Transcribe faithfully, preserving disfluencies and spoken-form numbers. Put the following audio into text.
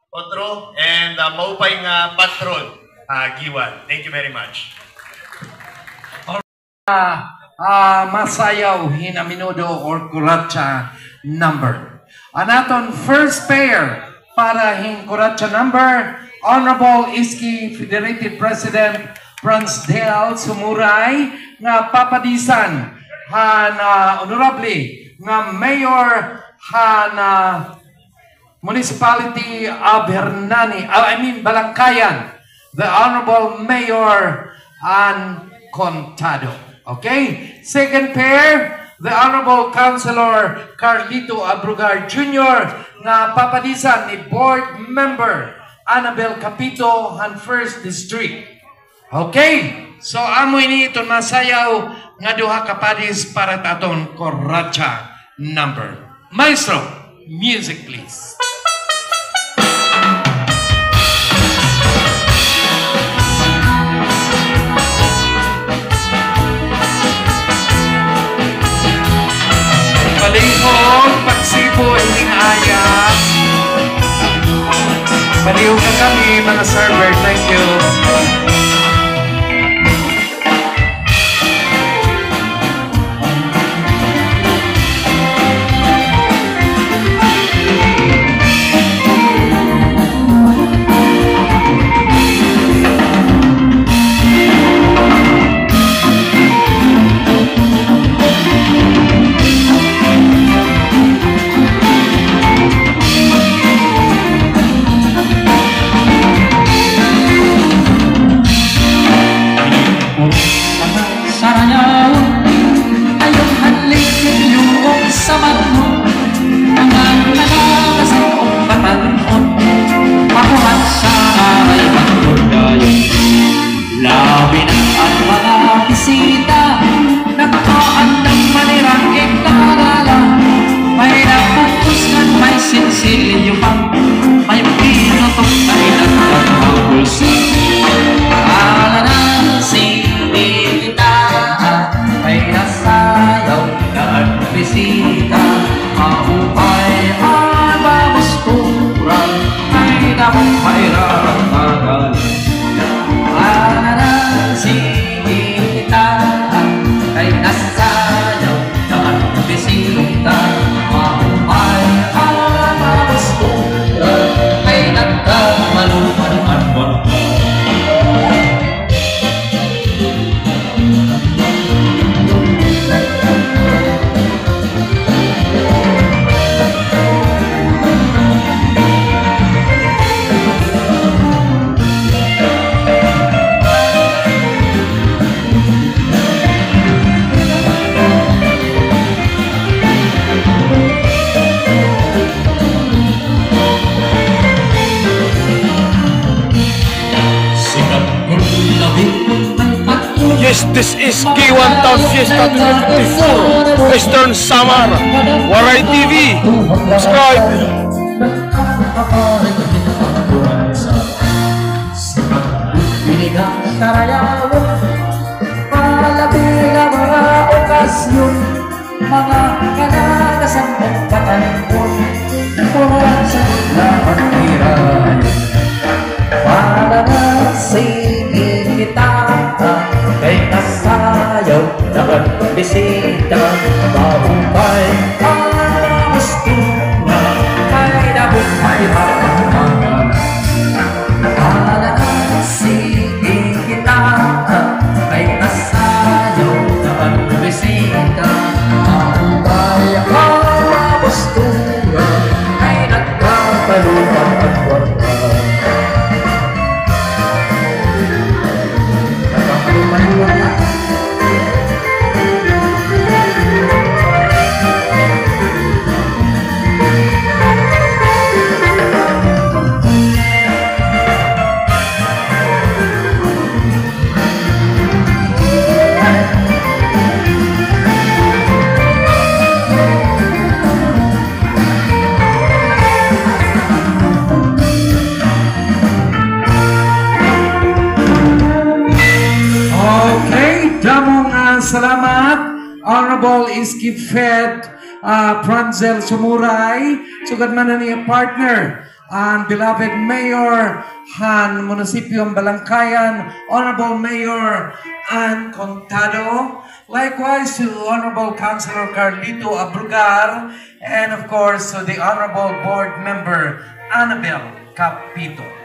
Otro, and, ah, maupay nga patron, ah, Guiuan. Thank you very much. Ah, ah, masayaw hin aminudo or kuratsa number. An aton first pair para hin kuratsa number, Honorable Iski Federated President Franz Del Sumuray, nga papadisan han, ah, honorable nga mayor han, ah, Municipality of Hernani, ah, I mean, Balangkayan, the Honorable Mayor Ann Contado. Okay? Second pair, the Honorable Councilor Carlito Abrugar Junior, nga papadisan ni Board Member Annabel Capito, han First District. Okay, so amo ini iton masayaw nga duha ka padis para ta aton kuratsa number. Maestro, music please. Palihog, pagsibo, ining aya. Palihog na kami, mga server. Thank you. Sarayaw, ayon han likin yuok sa matno, mga nagkasang umpatan-on, makurat sa aray pagkudayon. Labi na an mga bisita, nagpaandam man hira ikalala. May napupos ngan may sinsilyo pa, may pinutok na ilang mga bulsa. Ala na si Tita, may nasayaw na an bisita. Maupay an babusturan, may damo pa hira an tagalan. Ala na si Tita, kay nasayaw na an bisita. Maupay an babusturan, kay nagkamaluman an bangka. Yes, this is Guiuan Town Fiesta twenty twenty-four, Eastern Samar, Waray T V. Subscribe. Mga kanagasang pagpatay ko, oras sa lahat nirayo. Para na sige kita, kay nasayaw na an bisita, maupay ang gusto na, kay damo pa hira an mga Ala na sige kita, kay nasayaw na an bisita. Maupay an babusturan, kay nagkakaluman an kwarta. Nagkakaluman an kwarta. Okay, damo nga salamat, Honorable Iski Fed, ah, Franzel Sumuray, sugad man an iya partner, An beloved Mayor han Munisipyo han Balangkayan, Honorable Mayor Ann Contado. Likewise to Honorable Councilor Carlito Abulgar, and of course to the Honorable Board Member Annabel Capito.